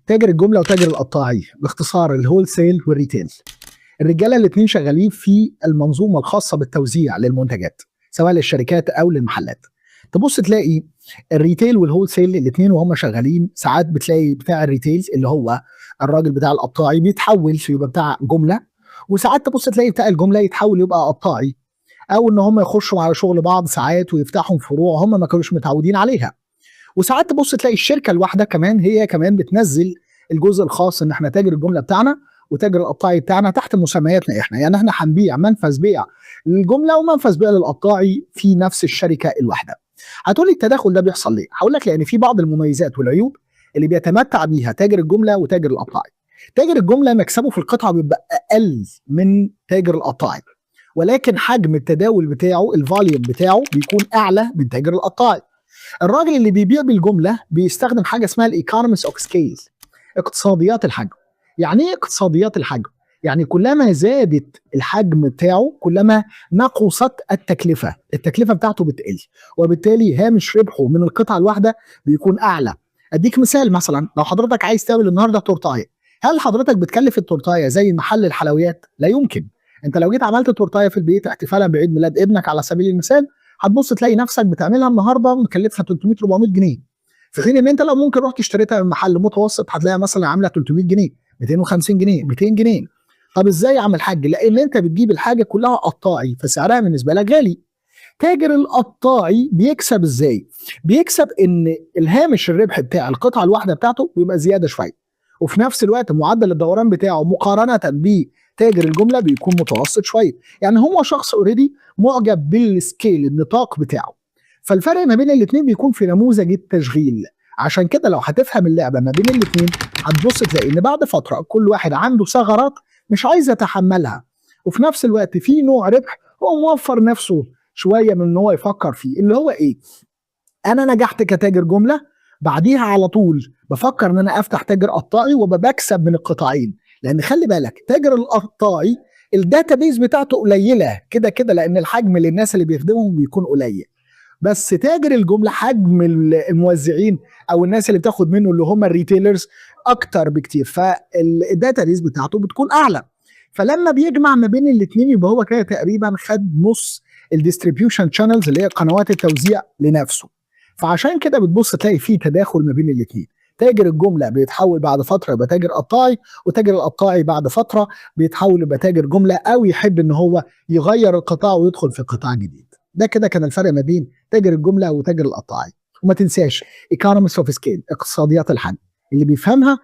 تاجر الجملة وتاجر القطاعي، باختصار ال wholesale وال retail. الرجالة الاثنين شغالين في المنظومة الخاصة بالتوزيع للمنتجات، سواء للشركات او للمحلات. تبص تلاقي ال retail وال wholesale الاثنين وهم شغالين، ساعات بتلاقي بتاع ال retail اللي هو الراجل بتاع القطاعي بيتحول يبقى بتاع جمله، وساعات تبص تلاقي بتاع الجملة يتحول يبقى قطاعي، او ان هم يخشوا على شغل بعض ساعات ويفتحوا فروع هم ما كانوش متعودين عليها. وساعات تبص تلاقي الشركة الواحدة كمان هي كمان بتنزل الجزء الخاص ان احنا تاجر الجملة بتاعنا وتاجر القطاعي بتاعنا تحت مسمياتنا احنا، يعني احنا هنبيع منفذ بيع للجملة ومنفذ بيع للقطاعي في نفس الشركة الواحده. هتقولي التداخل ده بيحصل ليه؟ هقول لك لان في بعض المميزات والعيوب اللي بيتمتع بيها تاجر الجملة وتاجر القطاعي. تاجر الجملة مكسبه في القطعة بيبقى اقل من تاجر القطاعي، ولكن حجم التداول بتاعه، ال volume بتاعه، بيكون اعلى من تاجر القطاعي. الراجل اللي بيبيع بالجملة بيستخدم حاجة اسمها ال economies of scale، اقتصاديات الحجم. يعني ايه اقتصاديات الحجم؟ يعني كلما زادت الحجم بتاعه كلما نقصت التكلفه، التكلفة بتاعته بتقل، وبالتالي هامش ربحه من القطعة الواحدة بيكون اعلى. اديك مثال، مثلا لو حضرتك عايز تعمل النهارده تورتايه، هل حضرتك بتكلف التورتايه زي محل الحلويات؟ لا يمكن. انت لو جيت عملت تورتايه في البيت احتفالا بعيد ميلاد ابنك على سبيل المثال، هتبص تلاقي نفسك بتعملها النهارده مكلفها 300 400 جنيه، في حين ان انت لو ممكن رحت اشتريتها من محل متوسط هتلاقيها مثلا عامله 300 جنيه، 250 جنيه، 200 جنيه. طب ازاي يا عم الحاج؟ لان انت بتجيب الحاجة كلها قطاعي، فسعرها بالنسبة لك غالي. تاجر القطاعي بيكسب ازاي؟ بيكسب ان الهامش الربح بتاع القطعة الواحدة بتاعته بيبقى زيادة شويه، وفي نفس الوقت معدل الدوران بتاعه مقارنة بتاجر الجملة بيكون متوسط شويه. يعني هو شخص already معجب بال scale، النطاق بتاعه. فالفرق ما بين الاثنين بيكون في نموذج التشغيل. عشان كده لو هتفهم اللعبة ما بين الاثنين، هتبص تلاقي ان بعد فترة كل واحد عنده ثغرات مش عايز يتحملها، وفي نفس الوقت في نوع ربح هو موفر نفسه شوية من ان هو يفكر فيه، اللي هو ايه؟ انا نجحت كتاجر جمله، بعديها على طول بفكر ان انا افتح تاجر قطاعي وبكسب من القطاعين. لان خلي بالك، تاجر القطاعي ال database بتاعته قليله كده كده، لان الحجم للناس اللي بيخدمهم بيكون قليل، بس تاجر الجملة حجم الموزعين او الناس اللي بتاخد منه، اللي هم ال retailers، اكتر بكتير، فال database بتاعته بتكون اعلى. فلما بيجمع ما بين الاثنين يبقى هو كده تقريبا خد نص ال distribution channels، اللي هي قنوات التوزيع، لنفسه. فعشان كده بتبص تلاقي فيه تداخل ما بين الاثنين، تاجر الجملة بيتحول بعد فترة يبقى تاجر قطاعي، وتاجر القطاعي بعد فترة بيتحول يبقى تاجر جمله، او يحب ان هو يغير القطاع ويدخل في قطاع جديد. ده كده كان الفرق ما بين تاجر الجملة وتاجر القطاعي. وما تنساش economies of scale، اقتصاديات الحجم، اللي بيفهمها.